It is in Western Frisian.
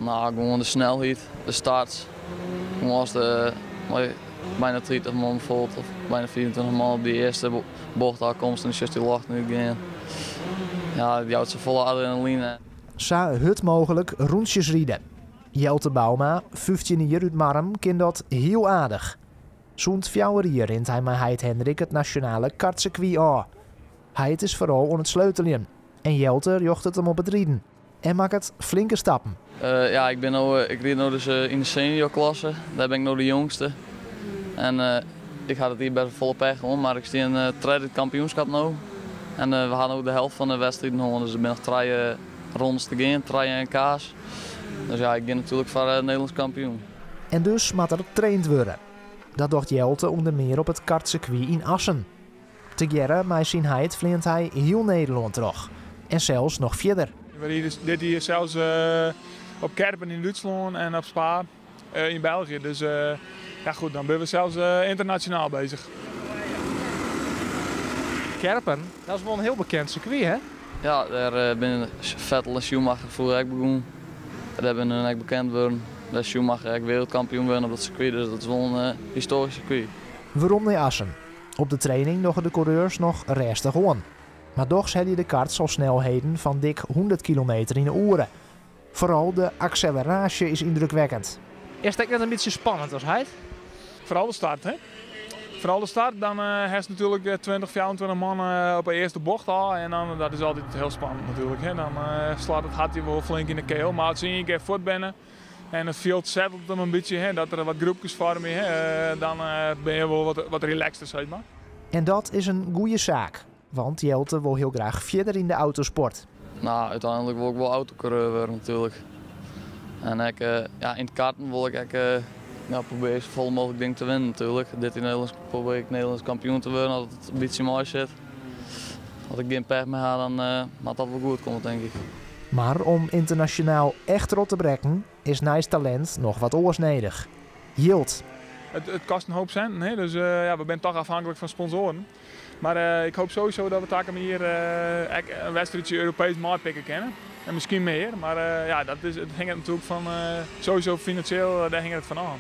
Nou, gewoan de snelheid, de start. Gewoan as de mei byna 30 man bijvoorbeeld, of byna 25 man op dy earste bocht ôfkomst en dan sjochst dy ljochten útgean. Ja, it jout safolle adrenaline. Sa hurd mooglik rûntsjes ride. Jelte Bouma, 15 jier út Marrum, kin dat hiel aardich. Sûnt 4 jier rint hy mei heit Hendrik it nasjonale kartsirkwy ôf. Heit is foaral oan it sleuteljen. En Jelte rjochtet him op it riden. En makket flinke stappen. Ja, ik ryd no dus yn de seniorklasse. Dêr bin ik no de jongste. En ik ha it jier bêst folle pech hân, mar ik stean tredde kampioenskip no. En we ha no de helte fan de wedstriden hân, dus der binne noch trije rondes te gean, trije NK's. Dus ja, ik gean natuerlik foar Nederlânsk kampioen. En dus moat der traind wurde. Dat docht Jelte ûnder mear op it kartsirkwy yn Assen. Tegearre mei syn heit fleant hy hiel Nederlân troch. En sels noch fierder. We ride dit jier sels op Kerpen yn Dútslân en op Spa yn België. Dus ja, goed, dan binne we sels ynternasjonaal beuzich. Kerpen, dat is wol in hiel bekend sirkwy, hè? Ja, dêr binne Vettel en Schumacher froeger ek begûn. Dêr binne hun ek bekend wurden. Dêr is Schumacher ek wereldkampioen wurden op dat sirkwy, dus dat is wol in histoarysk sirkwy. Werom nei Assen. Op de training dogge de koereurs noch rêstich oan. Mar dochs helje de karts al snelheden fan dik 100 kilometer yn 'e oere. Foaral de akseleraasje is yndrukwekkend. Is it ek net in bytsje spannend as heit? Foaral de start, hè? Foaral de start, dan hast natuerlik 20, 24 man op de earste bocht ôf. En dan, dat is altyd hiel spannend natuerlik. Hè? Dan slacht it hert wol flink yn de kiel. Mar as se ien kear fuort binne en it fjild settelt him in bytsje, hè, dat der wat groepkes foarmje, hè, dan binne je wol wat relaxter, sis mar. En dat is in goede saak. Want Jelte wol hiel graach fierder yn de autosport. Nou, úteinlik wol ik wol autokoereur wurde natuerlik. En ek, ja, yn it karten wol ik ek ja, probearje safolle mooglik dingen te winnen natuerlik. Dit yn Nederlânsk probearje ik Nederlânsk kampioen te wurden as it in bytsje mei sit. As ik gjin pech mear ha, dan moat dat wol goed komme, tink ik. Mar om ynternasjonaal echt troch te brekken, is neist talint noch wat oars nedich. Jild. It kostet in hoop sinten, hè? Dus ja, we binne dochs ôfhinklik fan sponsoaren. Mar ik hoopje sowieso dat we takom jier ek in wedstriidsje Europeesk meipikke kinne. En miskien mear, mar ja, it hinget natuerlik fan, sowieso finansjeel, dêr hinget it fan ôf.